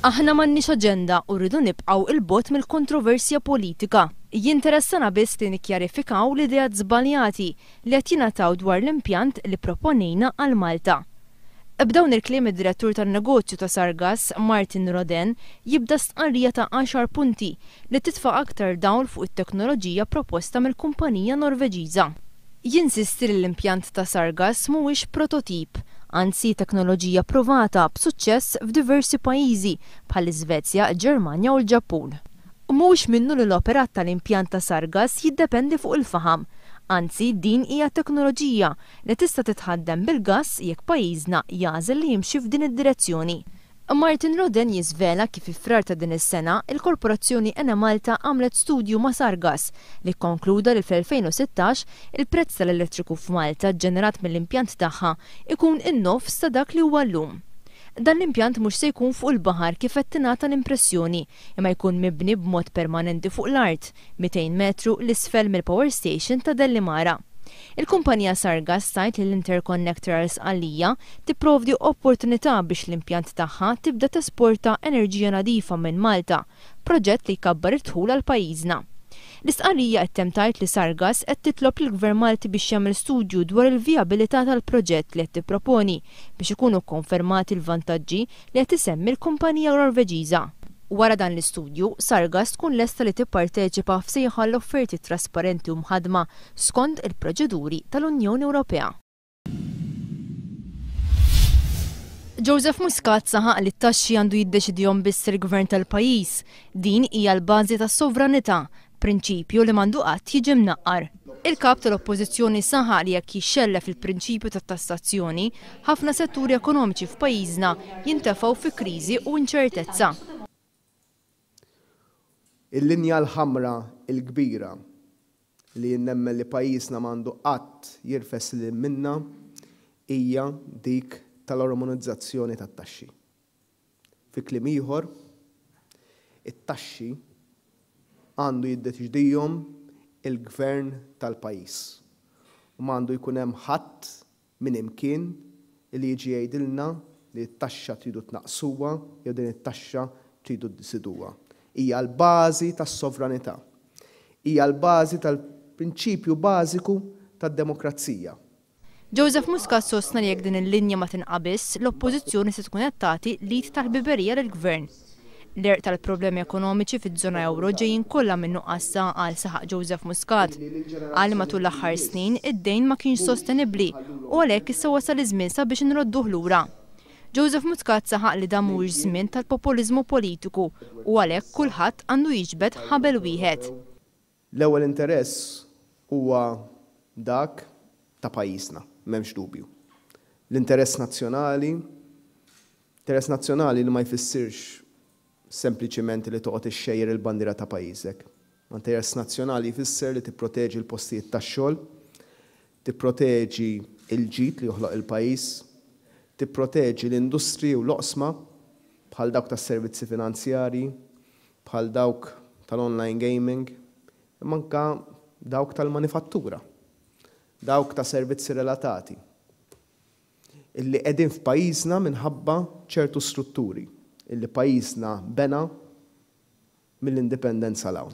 Aħna m'għandniex aġenda u rridu nibqgħu 'il bogħod mill-kontroversja politika. Jinteressana biss li nikkjarifikaw l-ideat żbaljati li qed jingħataw dwar l-impjant li pproponejna għal Malta. B'dawn il-kliem id-Direttur tan-Negozju ta' Sargas, Martin Rodin, jibda stqarrija ta' għaxar punti li titfa' aktar dawl fuq it-teknoloġija proposta mill-kumpanija Norveġiża. Jinsisti li l-impjant ta' Sargas mhuwiex prototip, anzi teknoloġija ppruvata b'suċċess f'diversi pajjiżi bħall-Iżvezja, il-Ġermanja u l-Ġappun. Mhuwiex minnu li l-operat tal-impjant ta' Sargas jiddependi fuq il-faħam, anzi din hija teknoloġija li tista' titħaddem bil-gass jekk pajjiżna jagħżel li jimxi f'din id-direzzjoni. Martin Roden jiżvela kif fi Frar ta' din is-sena, il-Korporazzjoni Enemalta għamlet studju ma' Sargas li kkonkluda li fl-2016 il-prezz tal-elettriku f'Malta ġġenerat mill-impjant tagħha jkun in-nofs ta' dak li huwa llum. Dan l-impjant mhux se jkun fuq il-baħar kif qed tingħata l-impressjoni imma jkun mibni b'mod permanenti fuq l-art, 200 metru 'l isfel mill-power station ta' Dellimara. Il-kumpanija Sargas tgħid li l-interconnector għal Sqallija tipprovdi opportunità biex l-impjant tagħha tibda tesporta enerġija nadifa minn Malta, proġett li jkabbar id-dħul għal pajjiżna. L-istqarrija qed temm tgħid li Sargas qed titlob lill-Gvern Malti biex jagħmel studju dwar il-vijabilità tal-proġett li qed tipproponi biex ikunu kkonfermati l-vantaġġi li qed isemmi l-kumpanija Norveġiża. Wara dan l-istudju, Sargas tkun lesta li tipparteċipa f'sejħa għall-offerti trasparenti u mħaddma skont il-proċeduri tal-Unjoni Ewropea. Joseph Muscat saħaq li t-taxxi għandu jiddeċidihom biss il-Gvern tal-pajjiż. Din hija l-bażi tas-sovranità, prinċipju li m'għandu qatt jiġi mnaqqar. Il-Kap tal-Oppożizzjoni saħaq li jekk jixxellef il-prinċipju tat-tassazzjoni, ħafna setturi ekonomiċi f'pajjiżna jintefgħu fi kriżi u inċertezza. Il-linja l-ħamra l-kbira li jien nemmen li pajjiżna m'għandu qatt jirfes lil hinn minnha hija dik tal-armonizzazzjoni tat-taxxi. Fi kliem ieħor, it-taxxi għandu jiddeċidihom il-gvern tal-pajjiż u ma għandu jkun hemm ħadd minn imkien li jiġi jgħidilna li t-taxxa tridu tnaqqsuha jew din it-taxxa tridu żżiduha. Hija l-bażi tas-sovranità. Hija l-bażi tal-prinċipju bażiku tad-demokrazija. Joseph Muscat sostna li jekk din il-linja ma tinqabiżx, l-Oppożizzjoni se tkun qed tagħti l-id tal-ħbiberija lill-Gvern. L-għerq tal-problemi ekonomiċi fiż-żona ewro ġejjin kollha minn nuqqas ta' għaqal saħaq Joseph Muscat. Qal li matul l-aħħar snin id-dejn ma kienx sostenibbli u għalhekk issa wasal iż-żmien sabiex inrodduh lura. Joseph Muscat saħaq li dan mhuwiex żmien tal-popoliżmu politiku u għalhekk kulħadd għandu jiġbed ħabel wieħed. L-ewwel interess huwa dak ta' pajjiżna, m'hemmx dubju. L-interess nazzjonali, interess nazzjonali li ma jfissirx sempliċiment li toqgħod ixxejjer il-bandiera ta' pajjiżek. Interess nazzjonali jfisser li tipproteġi l-postijiet tax-xogħol, tipproteġi l-ġid li joħloq il-pajjiż, tipproteġi l-industriji u l-oqsma bħal dawk tas-servizzi finanzjarji, bħal dawk tal-online gaming, imma anke dawk tal-manifattura, dawk ta' servizzi relatati, illi qegħdin f'pajjiżna minħabba ċertu strutturi illi pajjiżna bena mill-Indipendenza 'l hawn.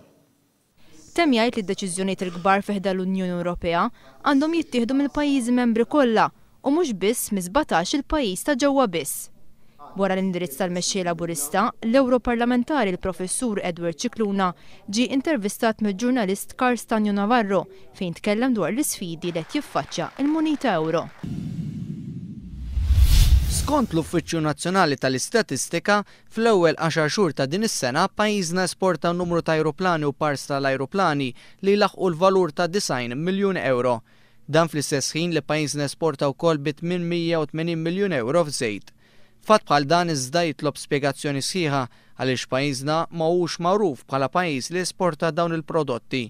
Temm jgħid li d-deċiżjonijiet il-kbar fi ħdan l-Unjoni Ewropea għandhom jittieħdu mill-pajjiżi membri kollha u mhux biss mis-sbatax-il pajjiż ta' ġewwa biss. Wara l-indirizz tal-Mexxej Laburista, l-Ewroparlamentari l-Professur Edward Scicluna ġie intervistat mill-ġurnalist Karl Stagno Navarro fejn tkellem dwar l-isfidi li qed jiffaċċja l-munita ewro. Skont l-Uffiċċju Nazzjonali tal-Istatistika, Fl-ewwel għaxar xhur ta' din is-sena, pajjiżna esporta numru ta' ajruplani u parts tal-ajruplani li jlaħħqu l-valur ta' 90 miljun ewro. Dan fl-istess ħin li pajjiżna esporta wkoll bi 880 miljun ewro f'żejt. Fatt bħal dan iżda jitlob spjegazzjoni sħiħa għaliex pajjiżna ma hux magħruf bħala pajjiż li jesporta dawn il-prodotti.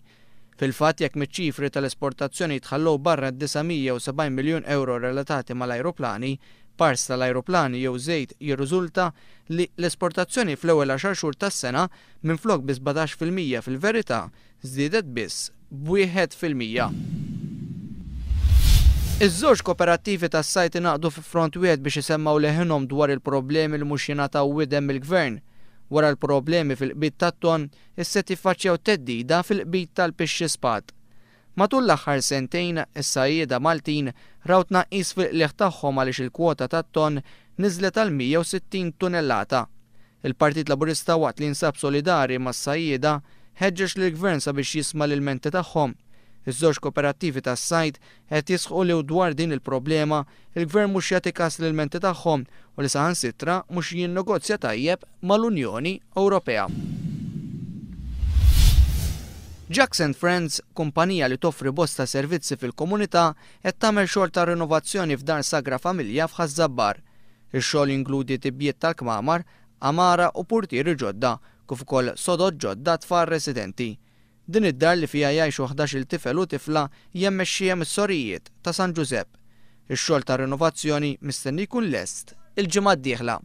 Fil-fatt jekk miċ-ċifri tal-esportazzjoni jitħallew barra d-970 miljun ewro relatati mal-ajruplani, parts tal-ajruplani jew żejt jirriżulta li l-esportazzjoni fl-ewwel għaxar xhur tas-sena minflok bi 17% fil-verità żdiedet biss b'1%. Iż-żewġ koperattivi tas-sajd ingħaqdu fi front wieħed biex isemmgħu leħinhom dwar il-problemi li mhux jingħataw widen mill-Gvern. Wara l-problemi fil-qbid tat-tonn, issa qed jiffaċċjaw theddida fil-qbid tal-pixxispad. Matul l-aħħar sentejn, is-sajjieda Maltin raw tnaqqis fil-qligħ tagħhom għaliex il-kwota tat-tonn niżlet għal 160 tunellata. Il-Partit Laburista waqt li jinsab solidari mas-sajjieda, ħeġġeġ lill-Gvern sabiex jisma' l-ilmenti tagħhom. Iż-żewġ koperattivi tas-sajd qed jisħqu li dwar din il-problema, il-Gvern mhux jagħti kas l-ilmenti tagħhom u li saħansitra mhux jinnegozja tajjeb mal-Unjoni Ewropea. Jacks and Friends, kumpanija li toffri bosta servizzi fil-komunità, qed tagħmel xogħol ta' rinovazzjoni f'Dar Sagra Familja f'Ħaż-Żabbar. Ix-xogħol jinkludi tibjiet tal-kmamar, għamara u purtieri ġodda, kif ukoll sodod ġodda tfal residenti. Din id-dar li fiha jgħixu 11-il tifel u tifla hija mmexxija mis-sorijiet ta' San Ġużepp. Ix-xogħol ta' rinovazzjoni mistenni jkun lest il-ġimgħa d-dieħla.